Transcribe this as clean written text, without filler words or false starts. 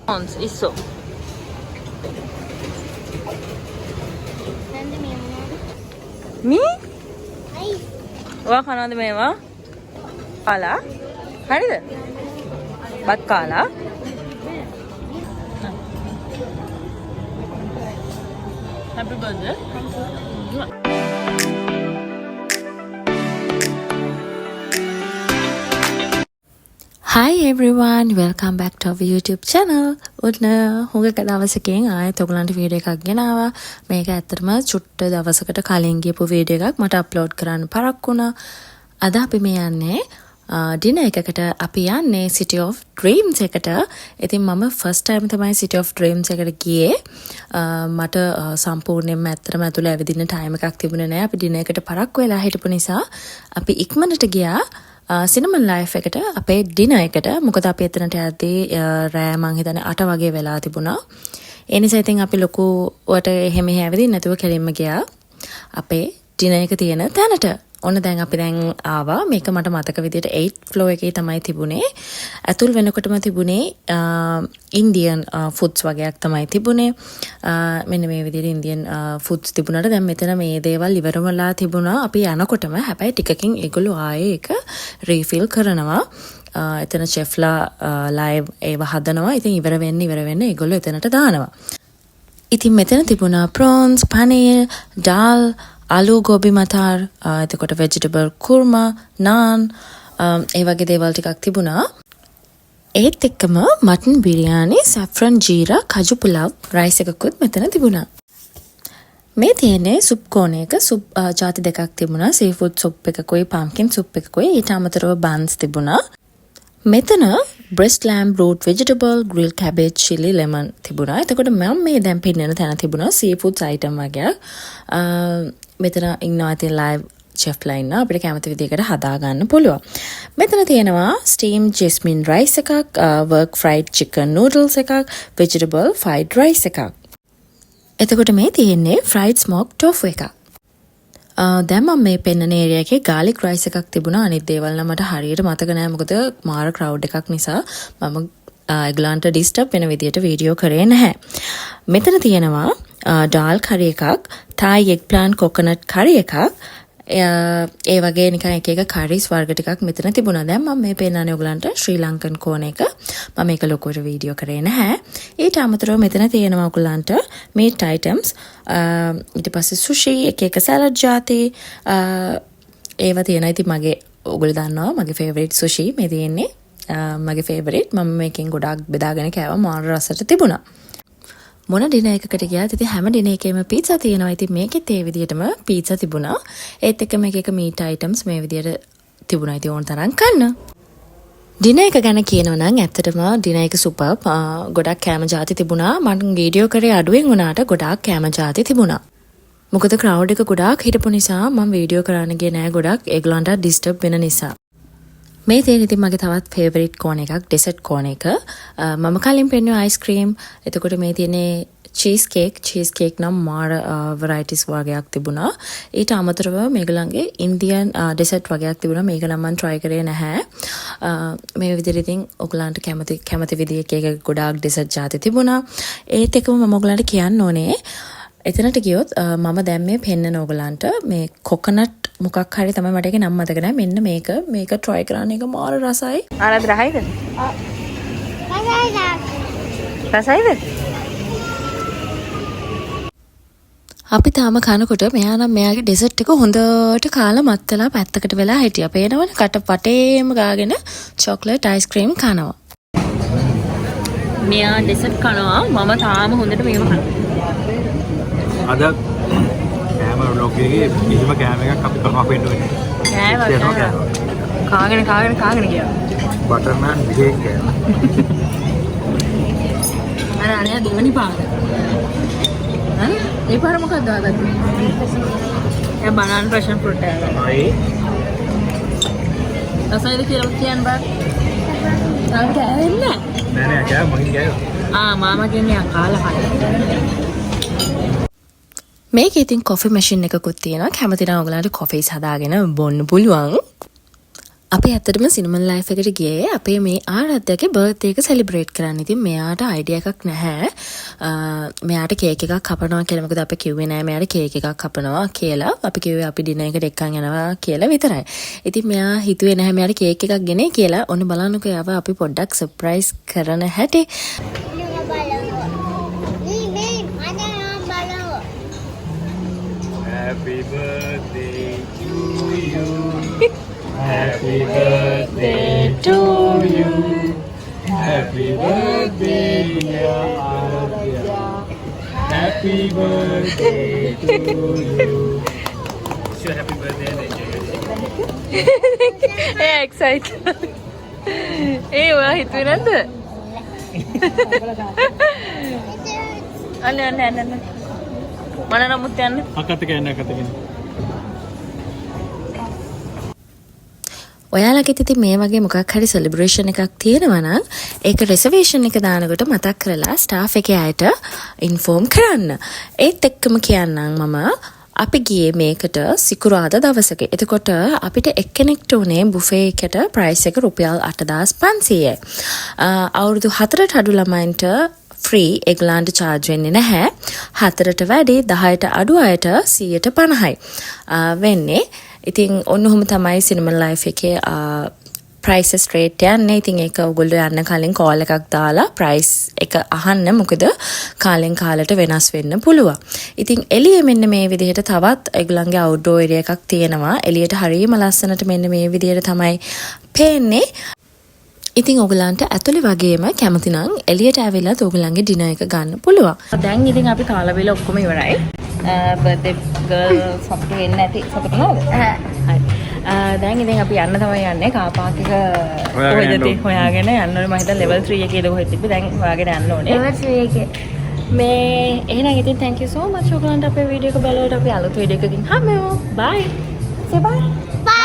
Prawns ඉස්සෝ. නැන්ද මේ මොනවද? මේ අයි. ඔයා කනවද මේවා? කාලා? හරිද? බත් කාලා? Happy birthday. Hi everyone, welcome back to our YouTube channel. ඔන්න හුඟක දවසකින් ආයෙත් ඔයගලන්ට වීඩියෝ එකක් ගෙනාවා. මේක ඇත්තටම චුට්ට දවසකට කලින් ගියපු වීඩියෝ එකක්, මට අප්ලෝඩ් කරන්න පරක්කු වුණා. අද අපි මේ යන්නේ ඩිනර් එකකට. අපි යන්නේ City of Dreams එකට. ඉතින් මම ෆස්ට් ටයිම් තමයි City of Dreams එකට ගියේ. මට සම්පූර්ණයෙන්ම ඇත්තටම ඇතුළේ ඇවිදින්න ටයිම් එකක් තිබුණේ නෑ. අපි ඩිනර් එකට පරක්කු වෙලා හිටපු නිසා අපි ඉක්මනට ගියා සිනමන් ලයිෆ් එකට අපේ ඩිනර් එකට. මොකද අපි එතනට යද්දී රෑ මං හිතන්නේ 8 වගේ වෙලා තිබුණා. ඒ නිසා ඉතින් අපි ලොකුවට එහෙම එහෙ ඇවිදින්න නැතුව කෙලින්ම ගියා අපේ ඩිනර් එක තියෙන තැනට. ඔන්න දැන් අපි දැන් ආවා. මේක මට මතක විදිහට 8th floor එකේ තමයි තිබුණේ. ඇතුල් වෙනකොටම තිබුණේ ඉන්දියන් ෆුඩ්ස් වගේක් තමයි තිබුණේ. මෙන්න මේ විදිහට ඉන්දියන් ෆුඩ්ස් තිබුණාට දැන් මෙතන මේ දේවල් ඉවර වෙලා තිබුණා අපි යනකොටම. හැබැයි ටිකකින් ඒගොල්ලෝ ආයේ ඒක රීෆිල් කරනවා. එතන චෙෆ්ලා ලයිව් ඒව හදනවා. ඉතින් ඉවර වෙන්න ඉවර වෙන්න ඒගොල්ලෝ එතනට දානවා. ඉතින් මෙතන තිබුණා ප්‍රෝන්ස්, පනීර්, ඩාල්, ආලු ගෝබි මටර්, එතකොට වෙජිටබල් කුර්මා, නාන්, ඒ වගේ දේවල් ටිකක් තිබුණා. ඒත් එක්කම මටන් බිරියානි, සැෆ්‍රන් ජීරා, කජු පුලාව් රයිස් එකකුත් මෙතන තිබුණා. මේ තියෙන්නේ සුප් කෝනර් එක. සුප් ජාති දෙකක් තිබුණා. සී ෆුඩ් සුප් එකකුයි පම්කින් සුප් එකකුයි. ඊට අමතරව බන්ස් තිබුණා. මෙතන breast lamb root vegetable grill cabbage chilli lemon තිබුණා. එතකොට මම මේ දැන් පෙන්නන තැන තිබුණා සී ෆුඩ්ස් අයිටම් වගේක්. මෙතන ඉන්නවා ඉතින් ලයිව් චෙෆ්ලා ඉන්නවා, අපිට කැමති විදිහකට හදා ගන්න පුළුවන්. මෙතන තියෙනවා ස්ටීම් ජෙස්මින් රයිස් එකක්, වොක් ෆ්‍රයිඩ් චිකන් නූඩල්ස් එකක්, වෙජිටබල් ෆ්‍රයිඩ් රයිස් එකක්. එතකොට මේ තියෙන්නේ ෆ්‍රයිඩ් ස්මෝක් ටෝෆු එකක්. දැන් මම මේ පෙන්නන ඒරියා එකේ ගාලික් රයිස් එකක් තිබුණා. අනිත් දේවල් නම් මට හරියට මතක නෑ, මොකද මාර ක්‍රවුඩ් එකක් නිසා මම ඒගොල්ලන්ට ඩිස්ටර්බ් වෙන විදියට වීඩියෝ කරේ නැහැ. මෙතන තියෙනවා ඩාල් කරි එකක්, තායි එග් ප්ලාන්ට් කොකනට් කරි එකක්. ඒ වගේ නිකන් එක එක කරිස් වර්ග ටිකක් මෙතන තිබුණා. දැන් මම මේ පෙන්නන්නේ ඔයගලන්ට ශ්‍රී ලංකන් කෝනර් එක. මම මේක ලොකුවට වීඩියෝ කරේ නැහැ. ඊට අමතරව මෙතන තියෙනවා ඔයගලන්ට මීට් අයිටම්ස්, ඊට පස්සේ සුෂි, එක එක සැලඩ් ජාති ඒවා තියෙනවා. ඉතින් මගේ ඔයගොල්ලෝ දන්නවා මගේ ෆේවරිට් සුෂි මේ තියෙන්නේ. මගේ ෆේවරිට්. මම මේකෙන් ගොඩාක් බෙදාගෙන කෑවා, මාර රසට තිබුණා. මොන ඩිනර් එකකට ගියත් ඉතින් හැම ඩිනර් එකේම පීට්සා තියෙනවා. ඉතින් මේකෙත් ඒ විදිහටම පීට්සා තිබුණා. ඒත් එක්කම එක එක මීට් අයිටම්ස් මේ විදිහට තිබුණා. ඉතින් ඕන තරම් කන්න. ඩිනර් එක ගැන කියනවා නම් ඇත්තටම ඩිනර් එක සුපර්. ගොඩක් කෑම ජාති තිබුණා. මං වීඩියෝ කරේ අඩුවෙන් වුණාට ගොඩාක් කෑම ජාති තිබුණා. මොකද ක්‍රවුඩ් එක ගොඩාක් හිටපු නිසා මං වීඩියෝ කරන්න ගියේ නෑ ගොඩක්, ඒගොල්ලන්ට ඩිස්ටර්බ් වෙන නිසා. මේ තියෙන ඉතින් මගේ තවත් ෆේවරිට් කෝනර් එකක්, ඩෙසර්ට් කෝනර් එක. මම කලින් පෙන්නුවේ අයිස්ක්‍රීම්. එතකොට මේ තියෙන්නේ චීස් කේක්. චීස් කේක් නම් මාර වරයිටිස් වගේක් තිබුණා. ඊට අමතරව මේගොල්ලන්ගේ ඉන්දියන් ඩෙසර්ට් වගේක් තිබුණා. මේක නම් මම try කරේ නැහැ. මේ විදිහට ඉතින් ඔයගලන්ට කැමති කැමති විදිහේ එක එක ගොඩාක් ඩෙසර්ට් ජාති තිබුණා. ඒත් එක්කම මම ඔයගලන්ට කියන්න ඕනේ, එතනට ගියොත් මම දැන් මේ පෙන්නන ඔයගලන්ට මේ කොකනට් මොකක් හරි තමයි, මට ඒකේ නම මතක නෑ. මෙන්න මේක මේක try කරන්න, ඒක මාර රසයි. ආරාධ, රහයිද? රසයි. රසයිද? අපි තාම කනකොට මෙයා නම් මෙයාගේ ඩෙසර්ට් එක හොඳට කාලා මත් වෙලා පැත්තකට වෙලා හිටියා. පේනවනේ කට පටේම ගාගෙන චොක්ලට් අයිස්ක්‍රීම් කනවා. මෙයා ඩෙසර්ට් කනවා, මම තාම හොඳට මේව කනවා. අද කෑම ව්ලොග් එකේ කිසිම කෑම එකක් අපි කනවා පෙන්නුවේ නෑ. කෑවා. සියලුම කෑවා. කෑවා. කාගෙන කාගෙන කාගෙන ගියා. බටර් නාන් විශේෂ කෑවා. අර අරයා දෙවනි පාර. හරි? ඒ පාර මොකක්ද ආගත්තේ? එයා බනානා පැෂන් ෆෘට් එක. ආයේ. රසයිද කියලා කියන්න බෑ. තාම කෑවෙන්නේ නෑ. නෑ නෑ, කෑවා, මගෙන් කෑවා. ආ, මාමගෙන් එයා කාලා හරි. මේකේ ඉතින් කොෆි මැෂින් එකකුත් තියෙනවා. කැමති නම් ඔයගලන්ට කොෆීස් හදාගෙන බොන්න පුළුවන්. අපි ඇත්තටම සිනමන් ලයිෆ් එකට ගියේ අපේ මේ ආරාධ්‍යගේ බර්ත්ඩේ එක සෙලිබ්‍රේට් කරන්න. ඉතින් මෙයාට අයිඩියා එකක් නැහැ. මෙයාට කේක් එකක් කපනවා කියලා. මොකද අපි කිව්වේ නෑ මෙයාට කේක් එකක් කපනවා කියලා. අපි කිව්වේ අපි ඩිනර් එකට එක්කන් යනවා කියලා විතරයි. ඉතින් මෙයා හිතුවේ නැහැ මෙයාට කේක් එකක් ගෙනේ කියලා. ඔන්න බලන්නකෝ එයාව අපි පොඩ්ඩක් සර්ප්‍රයිස් කරන හැටි. මේ මේ මට නම් බලව. Happy birthday to you. Happy birthday to you. Happy birthday, dear Aradhya. Happy birthday to you. Sure, happy birthday and enjoy your day. A excite. ඒ ඔයා හිතුවේ නැද්ද? අන්න අන්න අන්න අන්න. මන නමුත් යන්න. අක්කත් එක්ක යන්න, අක්කත් එක්ක යන්න. ඔයාලගෙත් ඉතින් මේ වගේ මොකක් හරි සෙලිබ්‍රේෂන් එකක් තියෙනවා නම් ඒක රෙසර්වේෂන් එක දානකොට මතක් කරලා ස්ටාෆ් එකේ අයට ඉන්ෆෝම් කරන්න. ඒත් එක්කම කියන්නම් මම අපි ගියේ මේකට සිකුරාදා දවසක. එතකොට අපිට එක්කෙනෙක්ට උනේ බුෆේ එකට ප්‍රයිස් එක රුපියල් 8500යි. අවුරුදු 4ට අඩු ළමයින්ට ෆ්‍රී, ඒගොල්ලන්ට චාර්ජ් වෙන්නේ නැහැ. 4ට වැඩි 10ට අඩු අයට 150යි වෙන්නේ. ඉතින් ඔන්න ඔහොම තමයි සිනමන් ලයිෆ් එකේ ප්‍රයිසස් රේට් යන්නේ. ඉතින් ඒක ඔයගොල්ලෝ යන්න කලින් කෝල් එකක් දාලා ප්‍රයිස් එක අහන්න. මොකද කාලෙන් කාලට වෙනස් වෙන්න පුළුවන්. ඉතින් එළියේ මෙන්න මේ විදිහට තවත් ඒගොල්ලන්ගේ අවුට්ඩෝර් ඒරියා එකක් තියෙනවා. එළියට හරියම ලස්සනට මෙන්න මේ විදිහට තමයි පේන්නේ. ඉතින් ඔයගලන්ට ඇතුලේ වගේම කැමති නම් එළියට ඇවිල්ලත් ඔයගලන්ගේ ඩිනර් එක ගන්න පුළුවන්. දැන් ඉතින් අපි කාලා බීලා ඔක්කොම ඉවරයි. බර්ත්ඩේ ගර්ල් සතුටු වෙන්න ඇති. සතුටු නේද? හරි. දැන් ඉතින් අපි යන්න තමයි යන්නේ. කාර් පාක් එක හොයාගෙන කොහෙද යන්න තියෙන්නේ? හොයාගෙන යන්න ඕනේ. මම හිතන්නේ ලෙවල් 3 එකේද කොහෙද තිබ්බේ. දැන් හොයාගෙන යන්න ඕනේ. ලෙවල් 3 එකේ. මේ එහෙනම් ඉතින් thank you so much ඔයගලන්ට අපේ වීඩියෝ එක බලුවට. අපි අලුත් වීඩියෝ එකකින් හමු. Bye. Say bye. Bye.